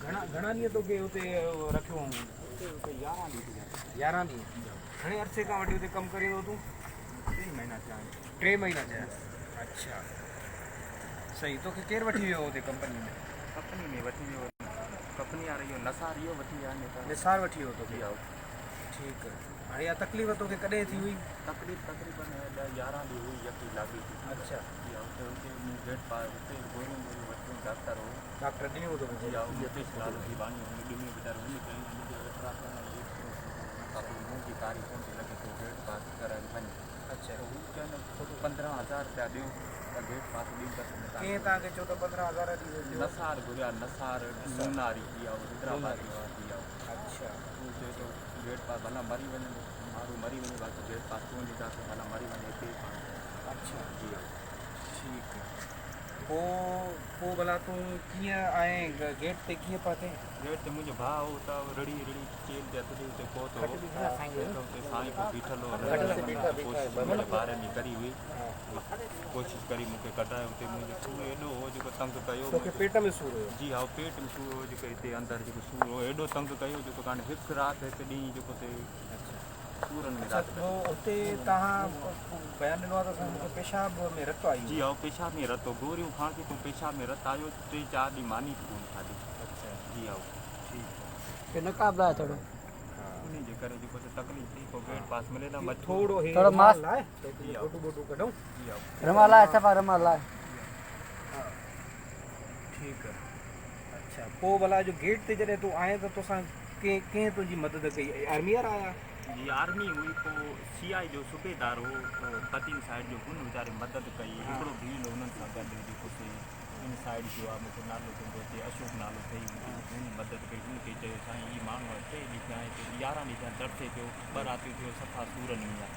گهڻا گهڻا ڏينهن توکي اتي رکيو هئائون؟ 11 ڏينهن. گهڻي عرصي کان وٺي اتي ڪم ڪرين ٿو تون؟ 3 مهينا ٿيا آهن. 3 مهينا ٿيا آهن. اڇا صحيح. توکي ڪير وٺي ويو هو اتي ڪمپني ۾؟ ڪمپني ۾ وٺي ويو ڪمپني وارا اهو نثار اهو وٺي ويا آهن هتان. نثار وٺي ويو توکي؟ جي هائو. ٺيڪ. هاڻي اها تڪليف توکي ڪڏهن ٿي هئي؟ تڪليف تقريبن 10 11 ڏينهن هئي يڪي لاڳيتي. اڇا. جي هائو ته اتي مون گيٽ پاس اتي گوريون ٻوريون ورتيون ڊاڪٽر هو. ڊاڪٽر ڏنيون توکي جي هائو مڪيش لال جيواڻي هن ڏنيون ويچارو هن چيائين هن کي الٽراسائونڊ ۽ ايڪسرو ٿيندو ان کان پوء منهن جي ڪاري ڪونه ٿي لڳي تو گيٽ پاس ڪرائي وڃ. اڇا. ته هو چون ٿو 15 هزار رپيا ڏيو ته گيٽ پاس ڏيندس نه توهان ڪنهن کي. توهان کي چيو ته 15 هزار ڏيو؟ نثار گهريا نثار نوناري جي هائو حيدرآباد جو آهي جي هائو. اڇا. هو چئي ٿو گيٽ پاس ڀلا مري وڃي ماڻهو مري وڃي باقي گيٽ پاس ڪونه ڏينداسين ڀلا مري وڃي هتي ئي پاڻ. اڇا. جي هائو. ٺيڪ. پوء ڀلا تون ڪيئن آئين گيٽ تي ڪيئن پهتين؟ گيٽ تي منهنجو ڀاء هو ته رڙي رڙي چيلهه تي هٿ ڏئي اتي پهتو هو. ته اتي سائين پوء بيٺل هو. ڪوشش منهنجي ڀائرن جي ڪري هئي. ڪوشش ڪري مون کي ڪڍرايو اتي منهنجو سور ايڏو هو جيڪو تنگ ڪيو. توکي پيٽ ۾ سور هيو؟ جي ها پيٽ ۾ سور هو جيڪو هتي اندر جيڪو سور هو ايڏو تنگ ڪيو جيڪو ڪانه هڪ رات هڪ ڏينهن جيڪو اتي سورن ۾ اڇا رات پوء اتي توهان بيان ڏنو آهي ته اسان کي پيشاب ۾ رت آئي جي ها پيشاب ۾ رت هو گوريون کائڻ ٿي پوء پيشاب ۾ رت آيو 3 4 ڏينهن ماني به ڪونه کاڌي. اڇا جي ها. ٺيڪ. هي نقاب لاهه ٿورو. انهي جي ڪري جيڪو سو تڪليف ٿي پوء گيٽ پاس ملي نه مجبور ٿورو هي ٿورو رومال ماسڪ لاهه ته هتي فوٽو ٻوٽو ڪڍون. جي ها. رومال لاهه صفا رومال لاهه. ها ٺيڪ. اڇا پوء ڀلا جو گيٽ تي جڏهن تون آئين ته توسان ڪنهن ڪنهن تنهنجي مدد ڪئي آرمي وارا آيا؟ جي آرمي هئي پوء سي آء جو صوبيدار هو بدين سائيڊ جو هن ويچاري مدد ڪئي هڪڙو ڀيل هنن سان گڏ جيڪو سي ان سائيڊ جو آ مونکي نالو ڪونه ٿو اچي اشوڪ نالو اٿئي هن مدد ڪئي هن کي چيو سائين هي ماڻهو آ 3 ڏينهن ٿيا آهن 11 ڏينهن ٿيا آهن تڙسي پيو 2 راتيون ٿيو صفا سورن ۾ آ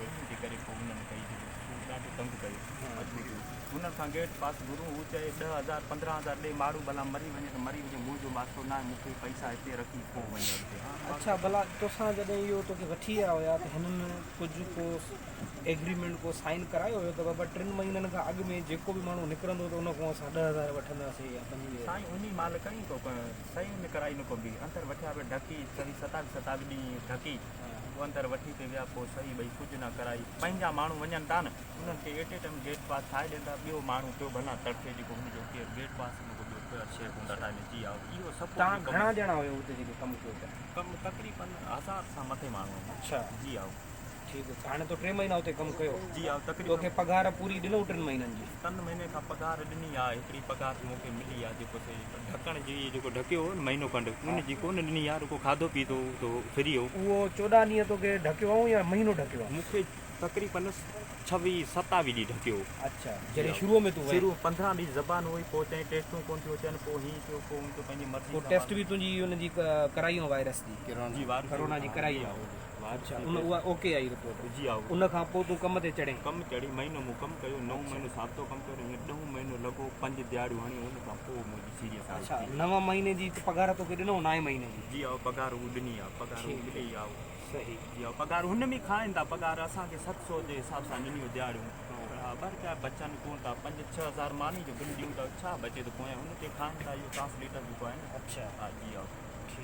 ان جي ڪري پوء هنن ڪئي جيڪو سور ڏاڍو تنگ ڪيو مجبور ٿيو هنن کان گيٽ پاس گهرون هو چئي 10,000 15,000 ڏي ماڙهو ڀلا مري وڃي ته مري وڃي منهنجو ماسو ناهي مونکي پئسا هتي رکي پوء وڃ اڳتي ها اڇا ڀلا توسان جڏهن اهو توکي وٺي آيا هيا ته هنن ڪجهه ڪو ايگريمينٽ ڪو سائن ڪرايو هيو ته بابا 3 مهينن کان اڳ ۾ جيڪو به ماڻهو نڪرندو ته ان کان اسان 10,000 وٺنداسين يا 25,000. سائين انهي مهل ڪئين ڪو صحيح نه ڪرائي نه ڪو به اندر وٺيا پيا ڍڪي سوي 27 27 ڏينهن ڍڪي پوء اندر وٺي پي ويا پوء صحيح ٻئي ڪجهه نه ڪرائي پنهنجا ماڻهو وڃن ٿا نه انهن کي ايٽ اي ٽائيم گيٽ پاس ٺاهي ڏين ٿا ٻيو ماڻهو پيو ڀلا تڙڦي جيڪو هن جو ڪير گيٽ پاس نه ڪو ٻيو ڪير شيء ڪونه ٿا ٺاهي ڏين جي ها اهو سپورٽ توهان گهڻا ڄڻا هيو اتي جيڪي ڪم ڪيو پيا؟ ڪم تقريبن 1000 سان مٿي ماڻهو آهن. اڇا جي ها. ٺيڪ هاڻي تو 3 مهينا اتي ڪم ڪيو. جي ها تقريبن. توکي پگهار پوري ڏنو 3 مهينن جي؟ 3 مهيني کان پگهار ڏني آ هڪڙي پگهار مون کي ملي آ جيڪو سي ڍڪڻ جي جيڪو ڍڪيو هو نه مهينو کنڊ ان جي ڪونه ڏني آ رڳو کاڌو پيتو تو فري هو. اهو 14 ڏينهن توکي ڍڪيو هئائون يا مهينو ڍڪيو هئائون؟ مون کي تقريبن 26 27 ڏينهن ڍڪيو هو. اڇا جڏهن شروع ۾ تون وئين. شروع 15 ڏينهن زبان هئي پوء چيائين ٽيسٽون ڪونه ٿيون اچن پوء هين ٿيو پوء هون ٿيو پنهنجي مرضي پوء سان ٽيسٽ به تنهنجي ان جي ڪرائي هئائون وائرس جي. جي وائرس ڪورونا جي ڪرائي هئائون. اڇا ان اها اوڪي آئي رپورٽ. جي ها. ان کان پوء تون ڪم تي چڙهين. ڪم چڙهي مهينو مون ڪم ڪيو نو مهينو ثابتو ڪم ڪيو هينئر ڏهون مهينو لڳو 5 دياڙيون هڻي ان کان پوء منهنجي سيريس حالت اڇا ٿي. 9 مهيني جي پگهار توکي ڏنو نائين مهيني جي. جي ها پگهار هو ڏني آ پگهار هو ملي آ. صحيح. جي ها پگهار هن ۾ کائن ٿا پگهار اسان کي 700 جي حساب سان ڏنيون دياڙيون پر ها 2 رپيا بچن ڪون ٿا 5 6 هزار ماني جو بل ڏيون ٿا ڇا بچي ٿو پويان هن کي کائن ٿا اهو ٽرانسليٽر جيڪو آهي نه. اڇا. ها جي ها.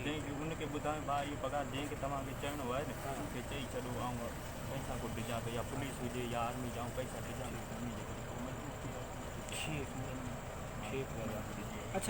جنهن کي ان کي ٻڌايو ڀاء اهو پگهار جنهن کي توهان کي چوڻو آهي نه ان کي چئي ڇڏو آئون ڪنهن سان ڪو ڊڄان ٿو يا پوليس هجي يا آرمي هجي آئون ڪنهن سان ڊڄان ٿو انهي جي ڪري پوء مجبور ٿي ويو ٺيڪ ٺيڪ دادا. اڇا.